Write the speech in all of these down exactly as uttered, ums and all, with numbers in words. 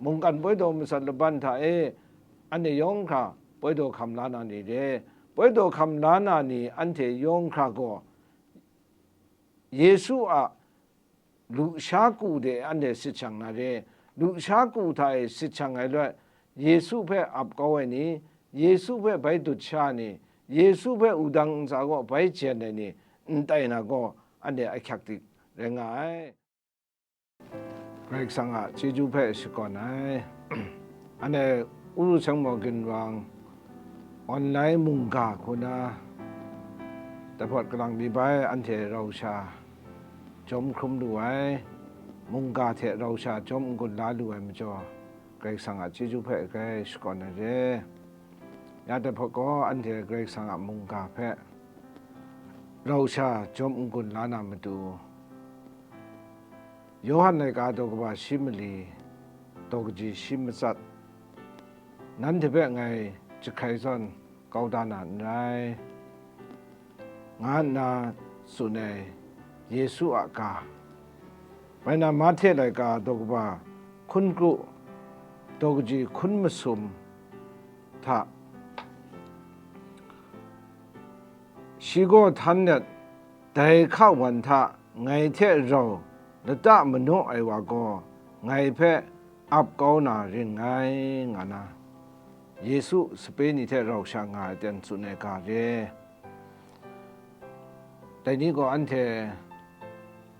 mungkan poi daw masat laban hta e, anhte yawng hkra poi daw hkam la na ni re. Poi daw hkam la na ni anhte yawng hkra gaw, Yesu a lusha ku de anhte sit shang na re. Lusha ku hta e sit shang ai loi, Yesu hpe ap kau ai ni, Yesu hpe bai dut sha ai ni, Yesu hpe wudang ntsa kaw bai jen ai ni, n tai na gaw, anhte ahkyak dik rai nga ai. Karai Kasang a chyeju hpe shakawn ai. Anhte Uru Seng Maw Ginwang online mungga hku na, dai hpawt kalang mi bai anhte rau sha jawm hkrum lu ai, mungga hte rau sha jawm n-gun la lu ai majaw, Karai Kasang a chyeju hpe grai shakawn ai re. Ya dai hpawt gaw anhte Karai Kasang a mungga hpe rau sha jawm n-gun la na matu, Yawhan laika daw kaba shi mali, daw kaji shi matsat, nanhte hpe ngai jahkrai zawn kau da na n rai, nga nna tsun ai Yesu a ga. Bai na, Mahte laika daw kaba hkun kru, daw kaji hkun masum hta, shi gaw htan let, dai hka wan hta ngai hte rau lata manaw ai wa gaw, ngai hpe ap kau na ring ngai, nga na, Yesu sape ni hte rau sha nga ai ten tsun ai ga re. Dai ni gaw anhte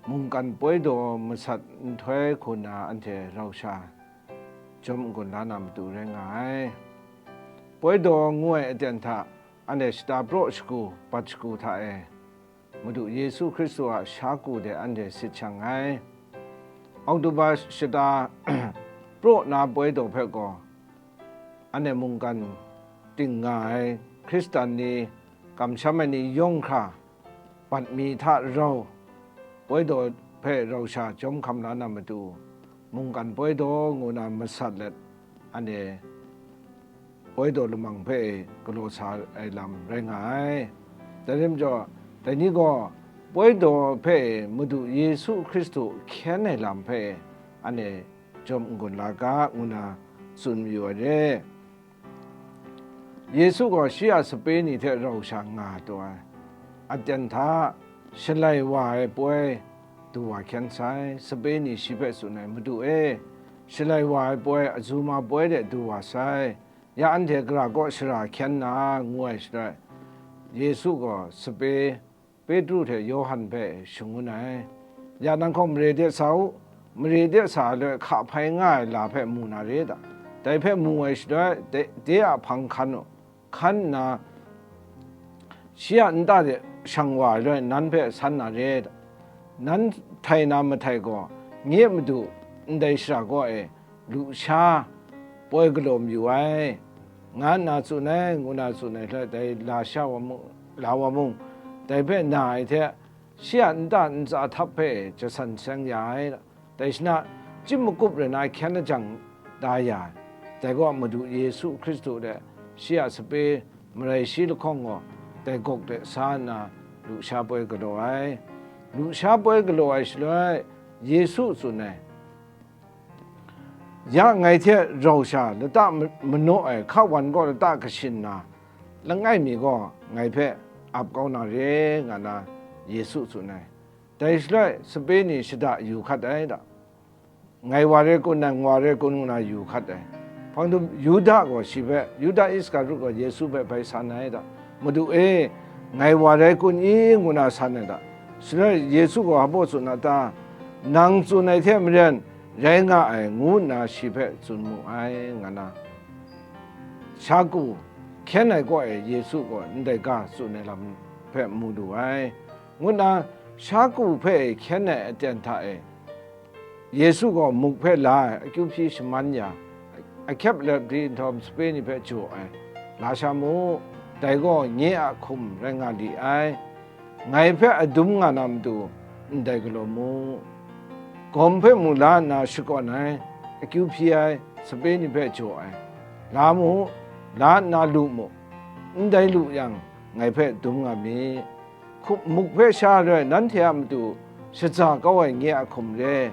mungkan poi daw masat nhtoi hku na anhte rau sha jawm n-gun la na matu rai nga ai. Poi daw ngu ai aten hta anhte shata praw shagu, bat shagu hta e, Madu Yesu Hkristu a sha ku de anhte sit shang ai. Oktoba shata praw na poi daw hpe gaw, anhte mungkan ting nga ai Hkristan ni, kamsham ai ni yawng hkra, bat mi hta rau, poi daw hpe rau sha jawm hkam la na matu, mungkan poi daw ngu na masat let, anhte poi daw lamang hpe galaw sa ai lam rai nga ai. Dai rai majaw, dai ni gaw poi daw hpe Madu Yesu Hkristu hkyen ai lam hpe anhte jawm n-gun la ga, ngu na tsun mayu ai re. Yesu gaw shi a sape ni hte rau sha nga taw ai aten hta, shalai wa ai poi du wa hkyen sai. Sape ni shi hpe tsun ai, "Madu e, shalai wa ai poi, azuma poi de du wa sai, ya anhte gara kaw shara hkyen na," ngu ai shaloi, Yesu gaw sape Petru hte Yawhan hpe shangun ai. Ya nang hkawng mare de sa u, mare de sa ai loi hka hpai nga ai la hpe mu na re da. Dai hpe mu ai shaloi, de, de a hpang hkan u, hkan nna, shi a nta de shang wa ai loi nan hpe san na re da. Nan htai na mahtai gaw, nye Madu, ndai shara kaw e, lusha poi galaw mayu ai, nga nna tsun ai, ngu na tsun ai hte, dai la sha wa mung, la wa mung, dai hpe na ai hte, shi a nta ntsa htap hpe jasan seng ya ai. Dai shana, chyim makup rai na hkyen lajang da ya ai. Dai gaw Madu Yesu Hkristu de shi a sape marai shi lahkawng gaw, dai gawk de sa nna, lusha poi galaw ai. Lusha poi galaw ai shaloi, Yesu tsun ai, "Ya ngai hte rau sha lata ma-, manaw ai hka wan kaw lata kashin na, langai mi gaw ngai hpe ap kau na re," nga na Yesu tsun ai. Dai shaloi sape ni shada yu hkat ai da. Ngai wa rai kun, nang wa rai kun, ngu na yu hkat ai. Hpang dum Yuda gaw shi hpe, Yuda Iskarut gaw Yesu hpe bai san ai da. "Madu e, ngai wa rai kun i?" ngu na san ai da. Shaloi Yesu gaw hpa baw tsun a ta? "Nang tsun ai hte maren rai nga ai," ngu nna shi hpe tsun mu ai, nga na. Sha ku hkyen ai kaw e Yesu gaw ndai ga tsun ai lam hpe mu lu ai, ngu nna, sha ku hpe hkyen ai aten hta e, Yesu gaw muk hpe la ai akyu hpyi shaman ya, ahkyep lep di nhtawm sape ni hpe jaw ai, "La sha mu, dai gaw nye a hkum rai nga li ai. Ngai hpe adum nga na matu, ndai galaw mu." Gawm hpe mu la nna shakawn ai, akyu hpyi ai, sape ni hpe jaw ai, "La mu, la nna lu mu, ndai lu yang, ngai hpe dum nga mi. Hkum muk hpe sha ai loi nanhte a matu shaza kau ai nye a hkum re,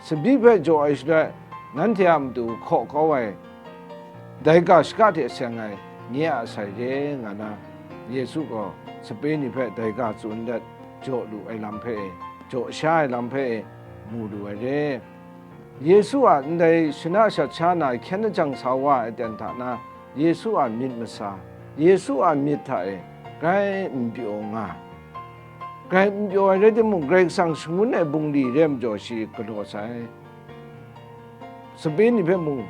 tsabyi hpe jaw ai shaloi, nanhte a matu hkaw kau ai, dai ga shaka hte seng ai nye a sai re, nga na, Yesu gaw sape ni hpe dai ga tsun let, jaw lu ai lam hpe e, jaw sha ai lam hpe e, mu lu ai re. Yesu a ndai shana shat sha na hkyen lajang sa wa ai aten hta na, Yesu a myit masa, Yesu a myit hta e grai n pyaw nga, grai n pyaw ai rai timung, Karai Kasang shangun ai bungli re ai majaw shi galaw sai. Sape ni hpe mung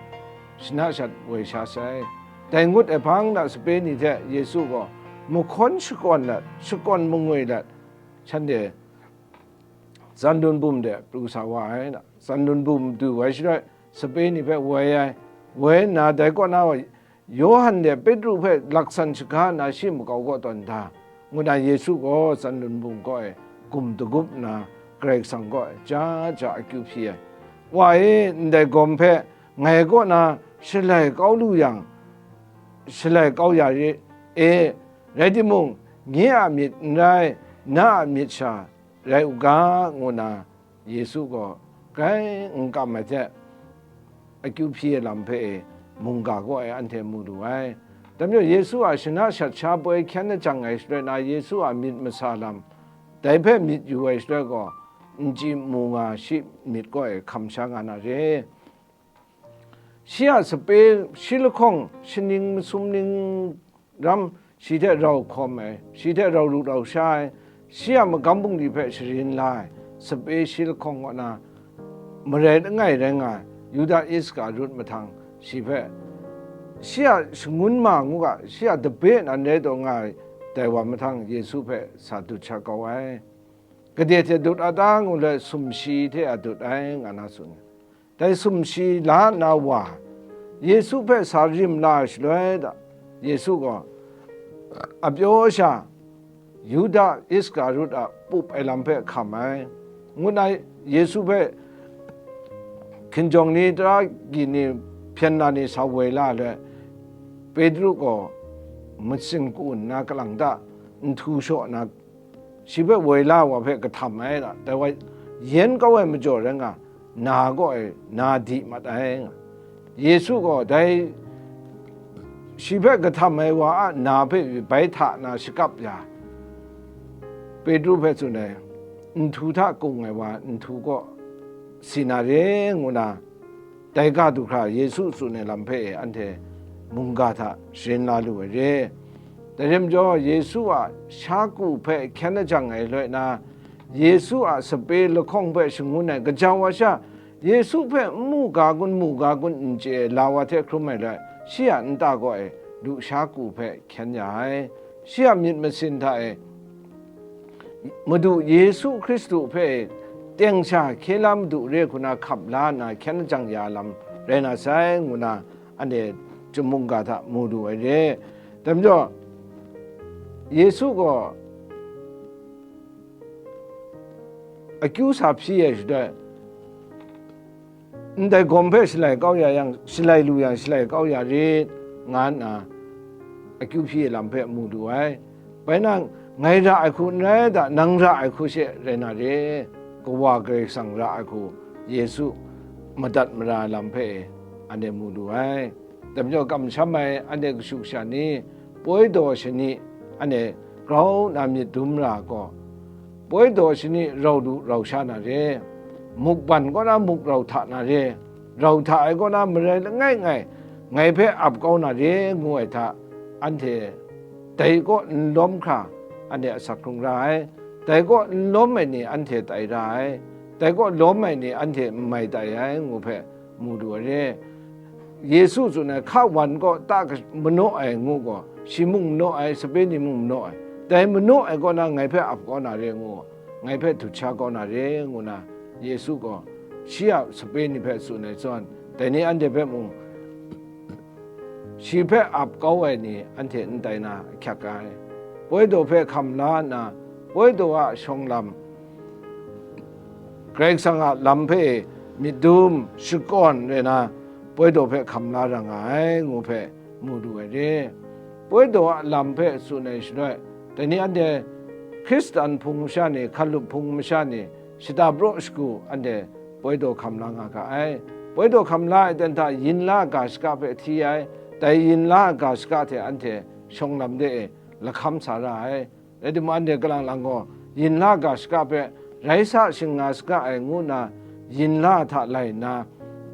shana shat woi sha sai. Dai ngut ai hpang na sape ni hte Yesu gaw mahkawn shakawn let, shakawn mangwi let, shanhte Tsandun bum de pru sa wa ai. Tsandun bum du ai shaloi, sape ni hpe woi ai. Woi nna, dai kaw na Yawhan de Petru hpe laksan shaga nna shi makau kaw tawn da, ngu na Yesu gaw Tsandun bum kaw e gum dagup nna, Karai Kasang kaw e ja ja akyu hpyi ai. Wa e, ndai gawm hpe ngai kaw na shalai kau lu yang, shalai kau ya re, e, rai timung, nye a myit n rai, na a myit sha rai u ga, ngu na Yesu gaw grai n kam ai hte, akyu hpyi ai lam hpe e mungga kaw e anhte mu lu ai. Dai majaw, Yesu a shana shat sha poi hkyen lajang ai shaloi na, Yesu a myit masa lam, dai hpe myit yu ai shaloi gaw, n chyi n mu nga shi myit kaw e hkam sha nga na re. Shi a sape, shi lahkawng, shaning masum ning ram, shi hte rau hkawm ai, shi hte rau ru rau sha ai, shi a magam bungli hpe sharin la ai, sape shi lahkawng kaw na marai langai rai nga ai, Yuda Iskariot mahtang shi hpe, shi a shangun ma ngu ga, shi a dabe nan rai taw nga ai, dai wa mahtang Yesu hpe sa dut sha kau ai. Gade hte dut a ta ngu let, sumshi hte a dut ai, nga na tsun ai. Dai sumshi la nna wa, Yesu hpe sa rim la ai shaloi da, Yesu gaw a pyaw sha, Yuda Iskariot a pup ai lam hpe hkam ai, ngu na Yesu hpe hkinjawng ni, tara gyi ni, hpyen na ni sa woi la let, Petru gaw masin ku nna kalang ta nhtu shaw nna, shi hpe woi la ai wa hpe kahtam ai, dai wa yen kau ai majaw rai nga, na kaw e na di mat ai, nga. Yesu gaw dai shi hpe kahtam ai wa a na hpe bai hta na shakap ya, Petru hpe tsun ai, nhtu hta kung ai wa nhtu kaw si na re, ngu na, dai ga du hkra Yesu tsun ai lam hpe e anhte mungga hta sharin la lu ai re. Dai rim jaw, Yesu a sha ku hpe hkyen lajang ai loi na, Yesu a sape lahkawng hpe shangun ai, gaja wa sha, Yesu hpe n mu ga kun, mu ga kun n chye ai, la wa hte hkrum ai loi, shi a nta kaw e lusha ku hpe hkyen ya ai. Shi a myit masin hta e, Madu Yesu Hkristu hpe teng sha hkye la Madu re hku na hkap la nna hkyen lajang ya lam rai na sai, ngu na anhte chyum mungga hta mu lu ai re. Dai majaw, Yesu gaw akyu sa hpyi ai shaloi, ndai gawm hpe shalai kau ya yang, shalai lu yang, shalai kau ya rit, nga nna akyu hpyi ai lam hpe mu lu ai. Bai nang, ngai ra ai hku n rai da, nang ra ai hku she rai na re, Kawa Karai Kasang ra ai hku, Yesu madat mara ai lam hpe e, anhte mu lu ai. Dai majaw, kamsham ai anhte kashu kasha ni, poi daw shani, anhte grau nna myit dum ra gaw, poi daw shani rau lu rau sha na re, muk ban kaw na muk rau hta na re, rau hta ai kaw na marai langai ngai, ngai hpe ap kau na re, ngu ai hta, anhte dai kaw n lawm hkra, anhte asak hkrung ra ai. Dai kaw n lawm ai ni anhte tai ra ai. Dai kaw lawm ai ni anhte n mai tai ai, ngu hpe mu lu ai re. Yesu tsun ai, hka wan kaw ta ka-, manaw ai ngu gaw, shi mung manaw ai, sape ni mung manaw ai. Dai manaw ai kaw na ngai hpe ap kau na re ngu, ngai hpe dut sha kau na re, ngu na Yesu gaw shi a sape ni hpe tsun ai zawn, dai ni anhte hpe mung, shi hpe ap kau ai ni anhte n tai na ahkyak ai. Poi daw hpe hkam la nna, poi daw a shawng lam, Karai Kasang a lam hpe myit dum shakawn rai na, poi daw hpe hkam la ra nga ai, ngu hpe mu lu ai re. Poi daw a lam hpe tsun ai shaloi, dai ni anhte Hkristan hpung masha ni, hkalup hpung masha ni, shata praw shagu anhte poi daw hkam la nga ga ai. Poi daw hkam la ai ten hta yin la a ga shaka hpe hti ai, dai yin la a ga shaka hte anhte shawng lam de e lahkam sa ra ai. Rai timung, anhte kalang lang gaw, yin la ga shaka hpe rai sa shing nga saga ai ngu nna, yin la hta lai nna,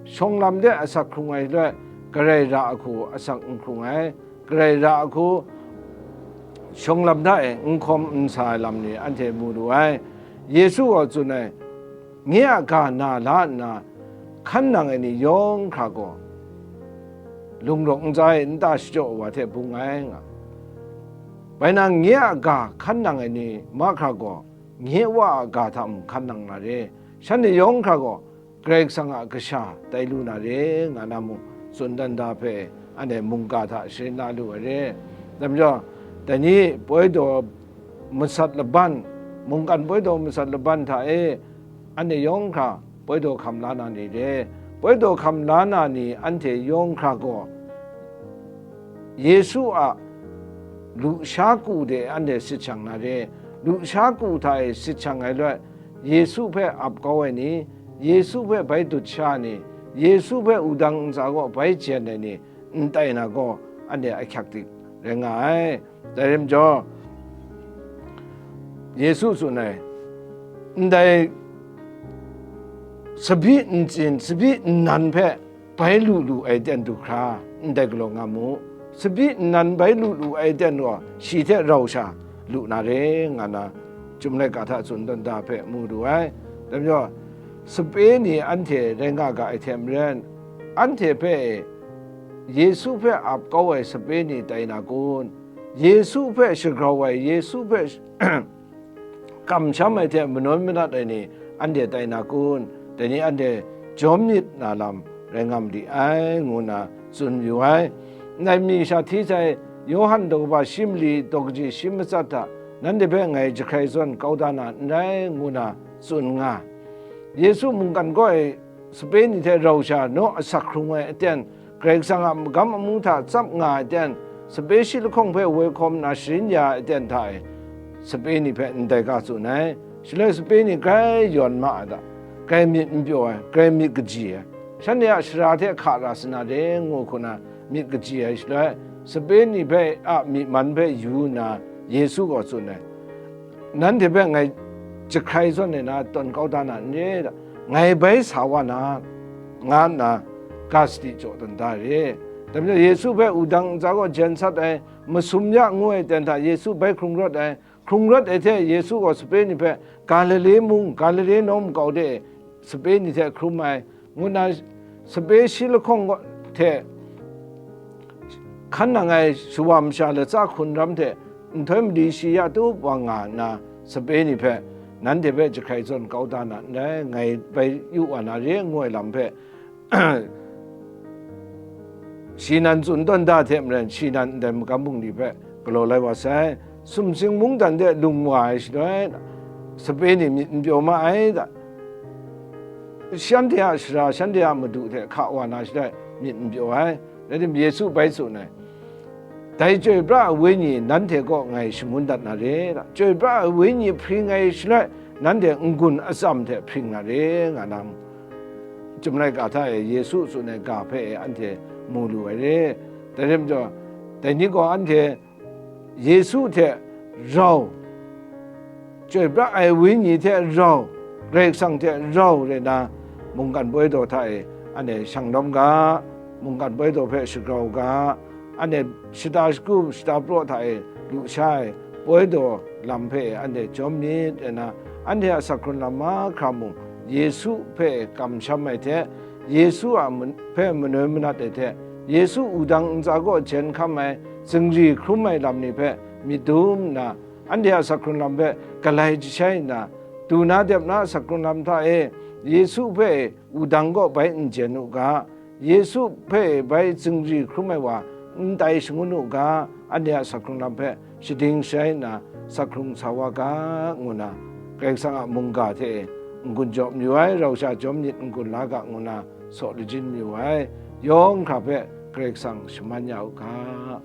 shawng lam de asak hkrung ai shaloi, garai ra ahku asak n hkrung ai, garai ra ahku shawng lam hta e n hkawm n sa ai lam ni anhte mu lu ai. Yesu gaw tsun ai, nye a ga na la nna hkan nang ai ni yawng hkra gaw, lungrawk ntsa e nta shachyaw wa hte bung ai nga. Bai nang, nye a ga hkan nang ai ni mahkra gaw, nye Wa a ga hta mung hkan nang na re. Shanhte yawng hkra gaw, Karai Kasang a kasha tai lu na re, nga na mung, tsun dan da hpe, anhte mungga hta sharin la lu ai re. Dai majaw, dai ni poi daw masat laban, mungkan poi daw masat laban hta e, anhte yawng hkra poi daw hkam la na ni re. Poi daw hkam la na ni anhte yawng hkra gaw, Yesu a lusha ku de anhte sit shang na re. Lusha ku hta e sit shang ai loi, Yesu hpe ap kau ai ni, Yesu hpe bai dut sha ai ni, Yesu hpe wudang ntsa kaw bai jen ai ni, n tai na gaw, anhte ahkyak dik rai nga ai. Dai rai majaw, Yesu tsun ai, ndai sabi ntsin, sabi nnan hpe bai lu lu ai ten du hkra, ndai galaw nga mu. Sabi nnan bai lu lu ai ten gaw, shi hte rau sha lu na re, nga na, Chyum laika hta tsun dan da hpe mu lu ai. Dai majaw, sape ni anhte rai nga ga ai hte maren, anhte hpe Yesu hpe ap kau ai sape ni tai na kun? Yesu hpe shagrau ai, Yesu hpe kamsham ai hte manawn manat ai ni anhte tai na kun? Dai ni anhte jawm myit na lam rai nga ma li ai, ngu nna tsun yu ai. Ndai mi sha hti sai, Yawhan daw kaba shi mali daw kaji shi matsat hta nanhte hpe ngai jahkrai zawn kau da na n rai, ngu nna tsun nga. Yesu mungkan kaw e sape ni hte rau sha naw asak hkrung ai aten, Karai Kasang a magam amu hta tsap nga ai aten, sape shi lahkawng hpe woi hkawm nna sharin ya ai aten hta e, sape ni hpe ndai ga tsun ai. Shaloi sape ni grai yawn ma ai da, grai myit n pyaw ai, grai myit kaji ai. Shanhte a shara hte hka ra sa na re, ngu hku na myit kaji ai shaloi, sape ni hpe a myi man hpe yu nna Yesu gaw tsun ai, nanhte hpe ngai jahkrai zawn e na tawn kau da na n re, ngai bai sa wa na, nga nna ga sadi jaw dan da re. Dai majaw Yesu hpe wudang ntsa kaw jen sat ai, masum ya ngu ai ten hta Yesu bai hkrung rawt ai, hkrung rawt ai hte Yesu gaw sape ni hpe Galile mung, Galile nawng makau de sape ni hte hkrum ai, ngu nna sape shi lahkawng hte hkan nang ai shawa masha latsa hkun ram hte nhtoi mali shi ya tup wa nga nna, sape ni hpe, nanhte hpe jahkrai zawn kau da na n rai, ngai bai yu wa na re, ngu ai lam hpe, shi nan tsun tawn da hte maren, shi nan ndai magam bungli hpe galaw lai wa sai. Sumsing mungdan de lung wa ai shaloi, sape ni myit n pyaw ma ai da, shanhte a shara, shanhte a madu hte hka wa na shaloi, myit n pyaw ai. Rai tim, Yesu bai tsun ai, dai chyoi pra ai Wenyi nanhte kaw ngai shangun dat na re, da, chyoi pra ai Wenyi hpring ai shaloi, nanhte n-gun atsam hte hpring na re, nga na, Chyum laika hta e Yesu tsun ai ga hpe e anhte mu lu ai re. Dai rai majaw, dai ni gaw anhte Yesu hte rau, chyoi pra ai Wenyi hte rau, Karai Kasang hte rau rai na, mungkan poi daw hta e anhte shang lawm ga, mungkan poi daw hpe shagrau ga, anhte shata shagu, shata praw hta e lusha ai poi daw lam hpe anhte jawm myit rai na, anhte a asak hkrun lam mahkra mung Yesu hpe kamsham ai hte, Yesu a man-, hpe manoi manat ai hte, Yesu wudang ntsa kaw jen hkam ai, zingri hkrum ai lam ni hpe myit dum nna, anhte a asak hkrun lam hpe galai jashai nna, du na dep na asak hkrun lam hta e Yesu hpe wudang kaw bai n jen u ga, Yesu hpe bai zingri hkrum ai wa n tai shangun u ga, anhte a asak hkrung lam hpe shading shai nna, asak hkrung sa wa ga, ngu nna, Karai Kasang a mungga hte e n-gun jaw mayu ai, rau sha jawm myit n-gun la ga, ngu nna saw lajin mayu ai, yawng hkra hpe Karai Kasang shaman ya u ga.